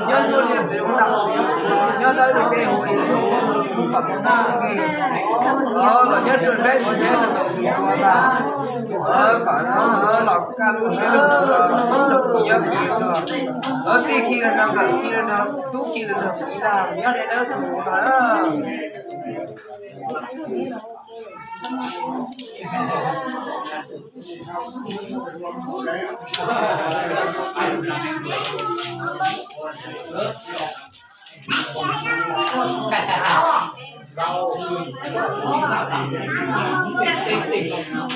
Nyob nyob li xwb ua nram, nyob dawb li tej hu li hu kom tus naj ke, los nyob tsuag deb tus nyob rau tus ua tas, kom no los kaj lub siab lub ntuj los nyob khi los, txij khi los no nkawm khi los no tub khi los no txiv lag nyob li dawb tus ua tas. Tus sawv daws tus peb leeg no.